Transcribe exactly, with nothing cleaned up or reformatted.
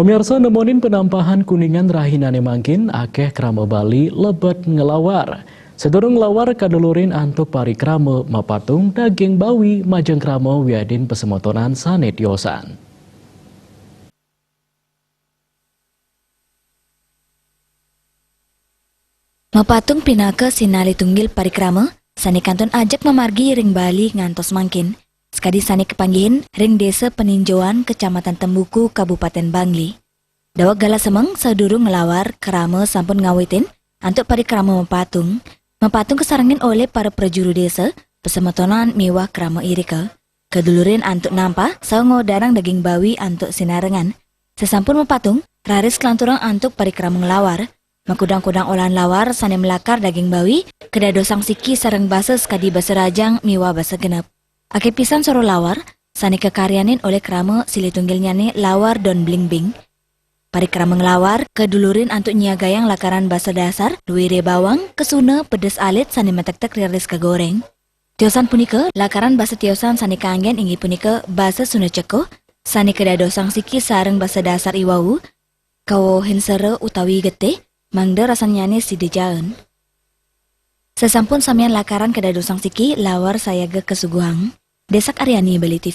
Pemirsa, nemonin penampahan Kuningan rahinane mangkin, akeh krama Bali lebet ngelawar. Sedurung ngelawar, kadulurin antuk parikrama mapatung daging bawi majeng krama wiadin pasemotonan sane tiosan. Mapatung pinaka sinalih tunggil parikrama sane kantun ajeg mamargi ring Bali ngantos mangkin, sakadi sane kapanggihin ring Desa Peninjoan, Kecamatan Tembuku, Kabupaten Bangli. Daweg galah semeng sadurung nglawar, krama sampun ngawitin antuk parikrama mapatung. Mapatung kasarengin olih para prajuru desa, pasemetonan miwah krama irika. Kadulurin antuk nampah saha ngordanang daging bawi antuk sinarengan. Sasampun mapatung, raris kalanturang antuk parikrama nglawar. Makudang-kudang olahan lawar sane malakar daging bawi, kadadosang siki sareng basa sakadi basa rajang miwah basa genep. Akeh pisan soroh lawar sane kakaryanin olih krama silih tunggilnyane Lawar Don Bling Bing. Parikrama nglawar kadulurin antuk nyiagayang lakaran basa dasar, luire bawang, kesuna, pedes alit sane matektek raris kagoreng. Tiosan punika, lakaran basa tiosan sane kanggen inggih punika basa Sunda Ceko, sane kadadosang siki sareng basa dasar iwau, kawohin sera utawi getih, mangda rasannyane sida jaen. Sasampun samian lakaran kadadosang siki, lawar sayaga kasuguhang. Desak Aryani, Bali T V.